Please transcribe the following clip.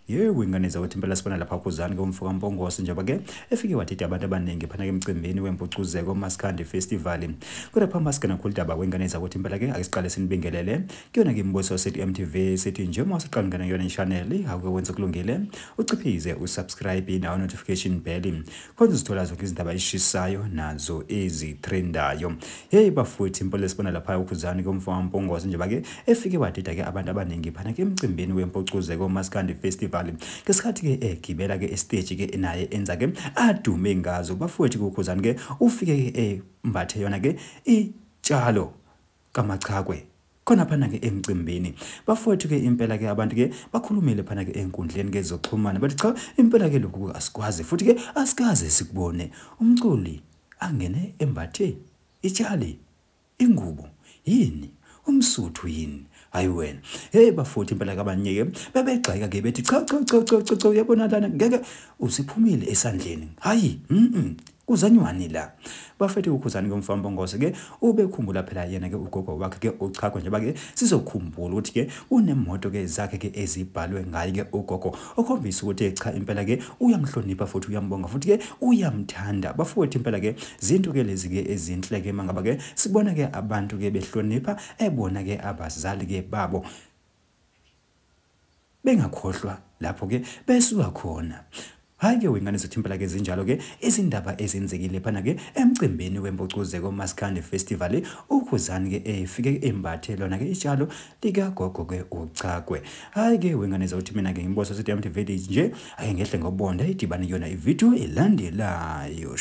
Yebo, ingane zakwethu, impela sibona lapha Khuzani ke umfo kaMpongose njengoba ke efike wadida abantu abaningi phana ke emcimbini wempucuzeko Maskandi Festival. Kodwa phambi sigana khulu daba kwengane zakwethu, impela ke ake siqale sinibingelele kuyona ke imibuso sithi MTV, sithi njengoba siqala ngena kuyona channel, awuke wenze kulungile uciphize usubscribe nawo notification bell khona uzithola zonke izindaba ezishisayo nazo ezitrendayo. Hey bafowethu, impela sibona lapha uKhuzani ke umfo kaMpongose njengoba ke efike wadida ke abantu abaningi phana ke emcimbini wempucuzeko Maskandi Festival ngesikhathi ke egibela ke estage ke naye enza ke adume ngazo. Bafowethu, kuKhuzani ke ufike ke embathe yona ke itshalo kaMachakwe khona phana ke emcimbini. Bafowethu ke impela ke abantu ke bakhulumile phana ke enkundleni ke zokuxhumana, bathi cha, impela ke lokhu asikwazi futhi ke asikaze sikubone umculi angene embathe itshali, ingubo yini, umsuthu yini, hayi wena. Hey bafowethu, impela kabanye ke bebegxeka ke bethi cha cha cha cha cha cha, uyabona lana ngeke usiphumile esandleni, hayi kuzanywani la. Bafethu, uKhuzani ke umfo kaMpongose ke ubekhumbula phela yena ke ugogo wakhe ke uChakwe, njengoba ke sizokhumbula ukuthi ke unemoto ke zakhe ke ezibhalwe ngaye ke ugogo, okhombisa ukuthi cha, impela ke uyamhlonipha futhi uyambonga futhi ke uyamthanda. Bafowethu, impela ke zinto ke lezi ke ezinhle ke mangaba ke sibona ke abantu ke behlonipha ebona ke abazali ke babo, bengakhohlwa lapho ke besuka khona. Hayi ke wengane zethu, impela ke zinjalo ke izindaba ezenzekile phana ke emcimbini wempucuzeko Maskandi Festival, uKhuzani ke efike embathe lona ke itshalo likagogo ke uChakwe. Hayi ke wengane zethu, mina ke ngimboso sithi MTV nje ake ngehle ngobonda idibane yona ivideo elandelayo.